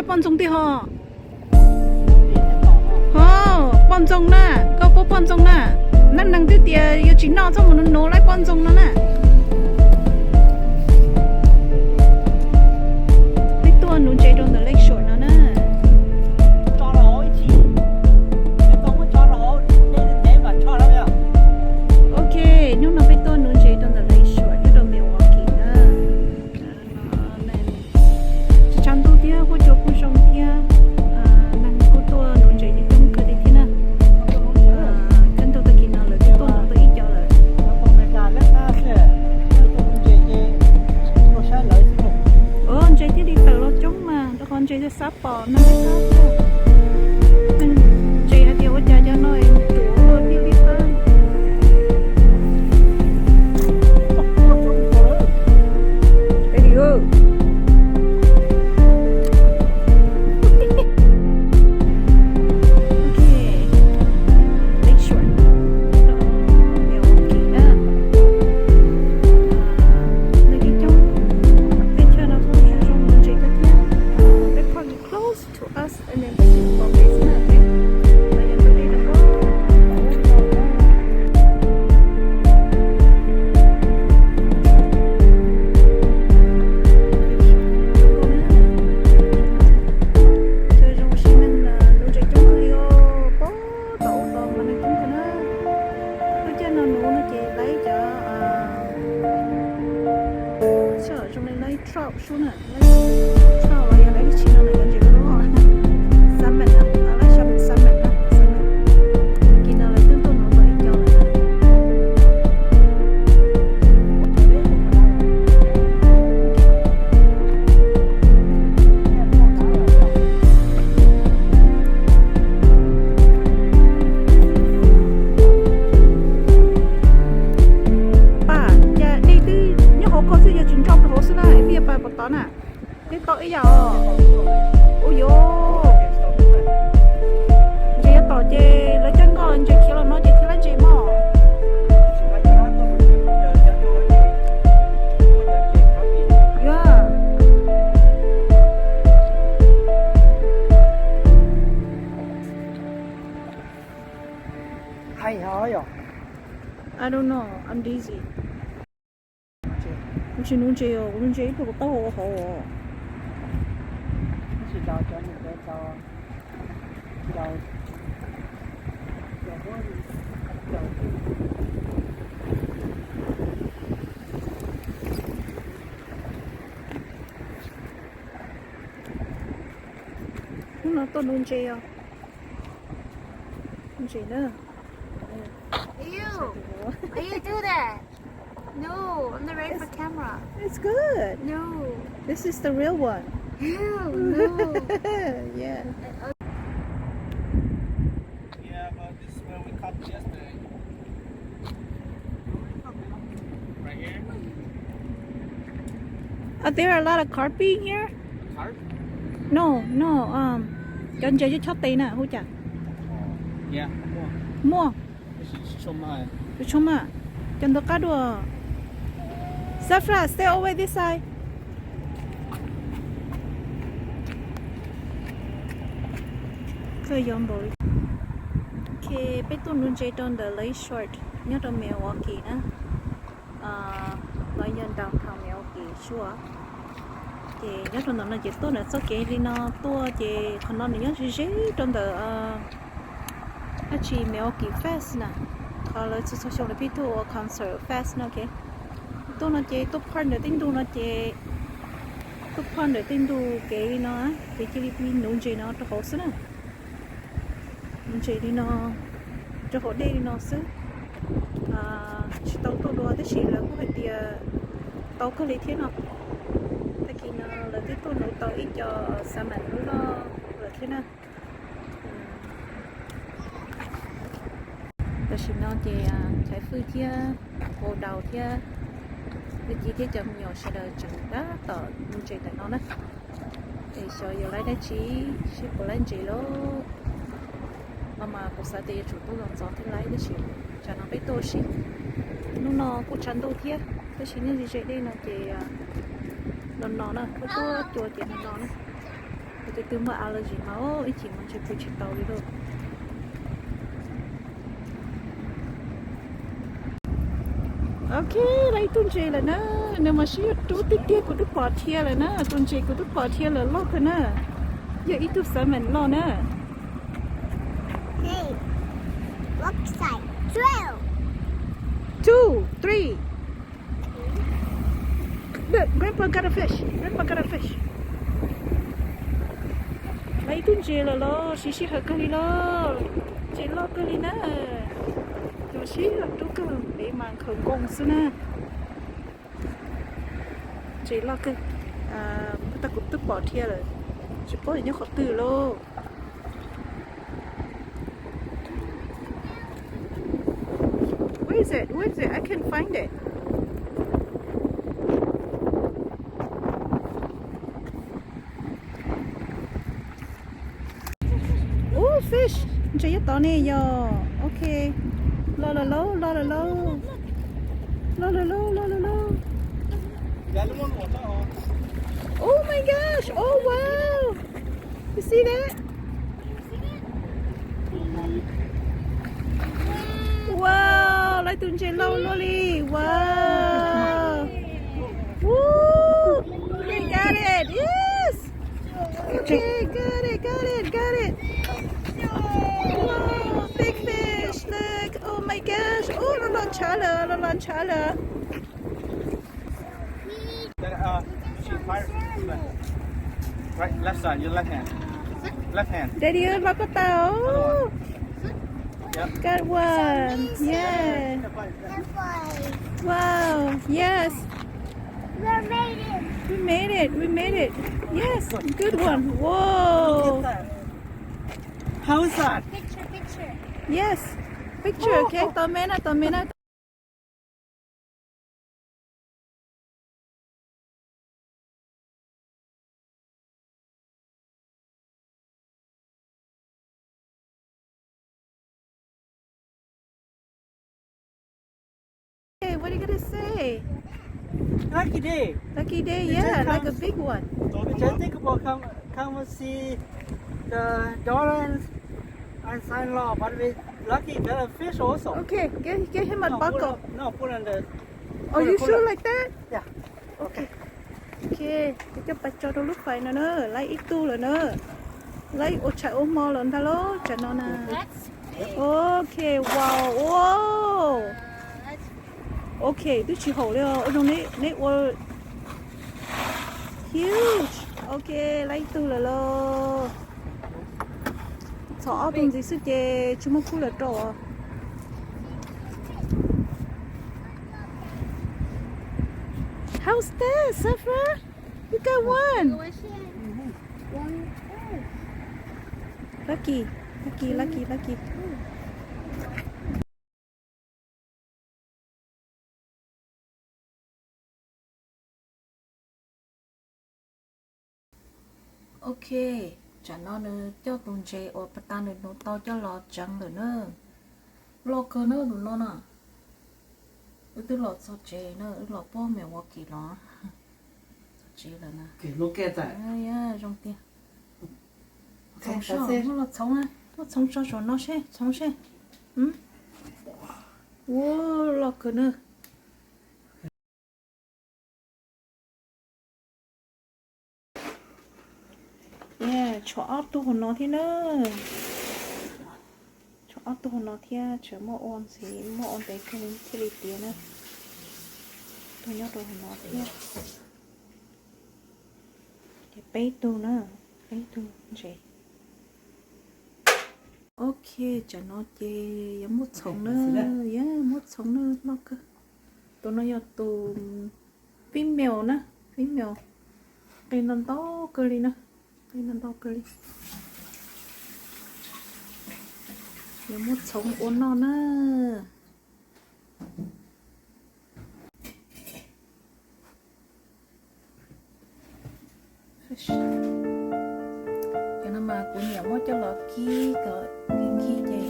Poj ntxoog tiag ho. Ho, poj ntxoog na, koj pub poj ntxoog na. Neej neeg twb tias yuav tsis noj txhob mus nuv laib poj ntxoog no na. Peb tuaj nuv ntses rau ntawm Lake Shore no na. Ok, hnub no peb tuaj nuv ntses rau ntawm Lake Shore nyob rau Milwaukee na. Tsis tshav ntuj thiab, huab cua kuj zoo thiab. Neeg kuj tuaj nuv ntses coob kawg li thiab na. Kab ntuj tag kis no lawv twb tuaj nuv tau ib co lawm. Ntses thiaj li tawm los coob mas, rau qhov ntses xav pom neeg qab thiab. Neeg ntses hais tias ua cas cov no ruam ua luaj pib pib qab. Close to us and then they can go basement, okay? Los yog tus dej rau pem. Chaw zoo siab neeg nuv ntses coob kawg li os, pab tom ub los mas neeg coob kawg na. Lub caij no nuv no ces laib cov, xyov zoo li laib trout sub na. Trout los yog laib dab tsi no lawm, cov ntses loj loj, salmon na, laib salmon na, salmon. Kis no lawv twb tuaj nuv tau ib co lawm. Pab, cas dej twb nyob hauv ko xwb, yog tsis nrog rau hauv xwb na, peb yuav pais puas tod na? Twb tau ib yam os. Ua yuav, ntses yuav tom ces lawv coj nkoj ntses khiav los no ces thiaj laib ntses mog. Yuav. I don't know, I'm dizzy. Kuv tsis nuv ntses os, kuv nuv ntses ib pliag kuv taub hau ua hauv os. Hnub no tuaj nuv ntses os. Ntses na. Ew, why you do that? No, I'm not ready for camera. It's good. No. This is the real one. Ew, no. Yeah. Yeah, but this is where we caught yesterday. Right here. Are there a lot of carp in here? Carp? No, no, um, cov ntses cov chob tes na hu cas? Yeah, muaj. Muaj. Tab sis tsis tshua mag. Tsis tshua mag. Cov ntawd qab dua. Safra, stay over this side. Kawg yog npaum li. Ok, peb tuaj nuv ntses rau ntawm Lake Shore nyob rau Milwaukee na. Los yog downtown Milwaukee sua. Ces nyob rau ntawm no ces tuaj ntawm txoj kev li no tuaj ces qhov no nws nyob ze ze rau ntawm dab tsi Milwaukee Fest na. Qhov lawv txhua txhua xyoo lawv pheej tuaj ua concert fest no, ok. Tuaj no ces tuaj park ntawm tej ntug no ces, tuaj park ntawm tej ntug kev li no ces cia li pib nuv ntses no rau hauv xwb na. Nuv ntses li no rau hauv dej li no xwb. Tsis tau tuaj dua tab sis lawv kuj hais tias tau kawg li thiab no. Tag kis no lawv twb tuaj nuv tau ib co salmon lub loj lawm thiab na. Tam sim no ces Chaiv Fwj thiab Hau Daus thiab Lwm Ci thiab cov me nyuam sawv daws tseem tab tom nuv ntses ntawm no na. Es xyov yuav laib dab tsi, seb puas laib ntses lauj. No mas kuv xav tias yuav tsum tuaj los ntxov thiab laib tab sis tsam no peb tuaj ua si. Hnub no kuj tshav ntuj thiab tab sis nyob ze ze dej no ces no no na, kuj tuaj cua ces no no na. Kuv tus twg muaj allergy mas ib chim mus ntshe pw tsis tau li lauj. Ok, lawv ib tug ntses lawm na. Nws mas sib yuav rub tiag tiag, kuv twb pom dhia lawm na. Tus ntses kuv twb pom dhia lawm loj kawg na. Yog ib tug salmon loj na. Two, three. Look, Grandpa got a fish. Grandpa got a fish. Lawv ib tug ntses lawm los siv sij hawm kawg li los. Ntses loj kawg li na. Los sib rub kawg, peb mas nkhaus nkoos xwb na. Ntses loj kawg. Tag kuv twb pom dhia lawm, tsis paub nyob qhov twg lauj. Where is it? Where is it? I can't find it. Ub, fish, ntses nyob tod ne yog. Ok. Los lawm lauj, los lawm lauj. Los lawm lauj, los lawm lauj. Oh my gosh, oh wow. You see that? Wow, lawv tus ntses loj luaj li. Wow. Woo. Okay, got it. Yes. Okay, got it, got it, got it. Wow, big fish. Look. Oh my gosh. Oh, los los ntshav lawm, los los ntshav lawm. Right, left side, your left hand. Left hand. Daddy, los koj tas. Got one. Yeah. Wow. Yes. We made it. We made it. We made it. Yes. Good one. Whoa. How is that? Picture, picture. Yes. Picture. Okay. Tos me na, tos me na. Hey, what are you gonna say? Lucky day. Lucky day, yeah, like a big one. We just think about come, come and see the dolphins and sign law, but we lucky got a fish also. Okay, give, give him a buckle. No, put on the. Oh, you sure like that? Yeah. Okay. Ok, coj pais tso rau lub fais no na, lawv ib tug lawm na. Lawv ua tshais ua hmo lawm ntag lauj, tsam no na. Ok, wow, wow. Ok, twb tsis haum li os, ua zoo neb ua huge. Ok, lawv ib tug lawm lauj. Txhom ob tug ntxiv xwb ces tsis muaj khub lawm rau. How's that, Safra? You got one. Lucky, lucky, lucky, lucky. Ok, tsam no nws coj tus ntses uas pas tas nws nuv tau coj los tseev lawm na. Loj kawg na tus no na. Wb twb los txog tsev na, wb los puag Milwaukee los txog tsev lawm na. Zoo tiag. Txhoov so, muab los txhoov, muab txhoov so saum no seb, txhoov seb. Ua, loj kawg na. Tshuav ob tug hauv no thiab na. Tshuav ob tug hauv no thiab, tsam muab ua ntxiv, muab ua ntev kawg li thiaj li tiav na. Tug nyob rau hauv no thiab. Ces peb tug na, peb tug ntses. Ok, tsam no ces yuav muab txhoov na, yuav muab txhoov na, loj kawg. Tus no yog tus female na, female. Qe ntau ntau kawg li na, qe ntau ntau kawg li. Yuav muab txhoov ua noj na. Cov no mas kuv nyiam muab coj los kib kom nkig nkig ces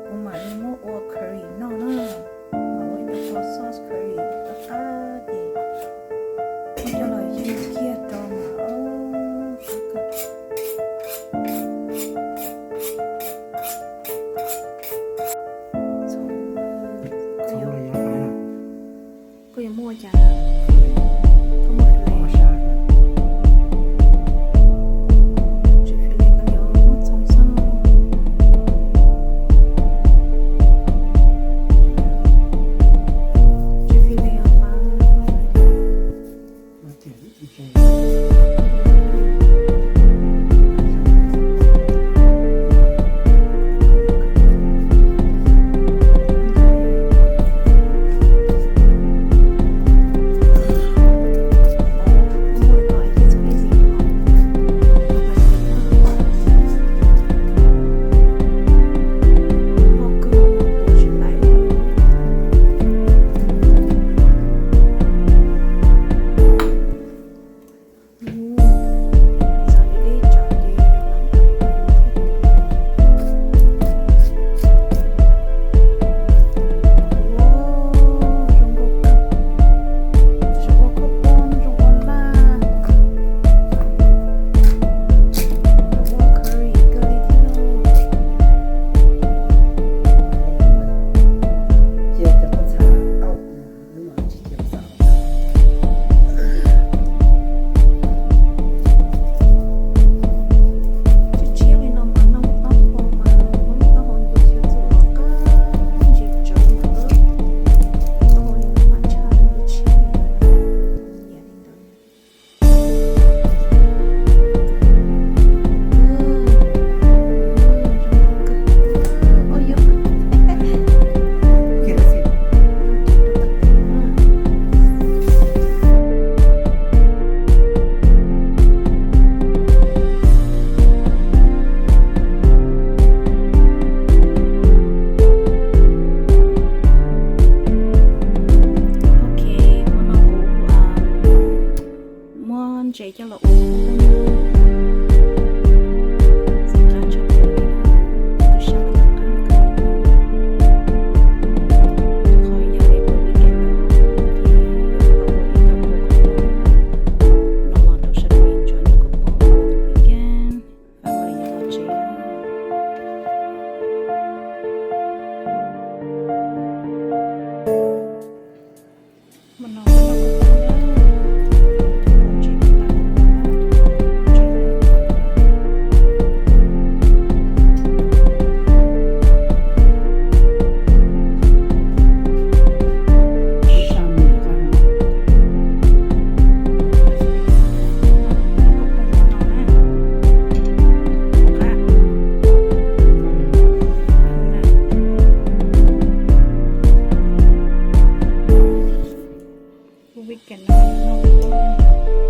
kuv mam li muab ua curry noj na. Mam ua ib co sauce curry qab qab ces muab coj los ywg kiag rau mas, o, qab kawg. weekend no.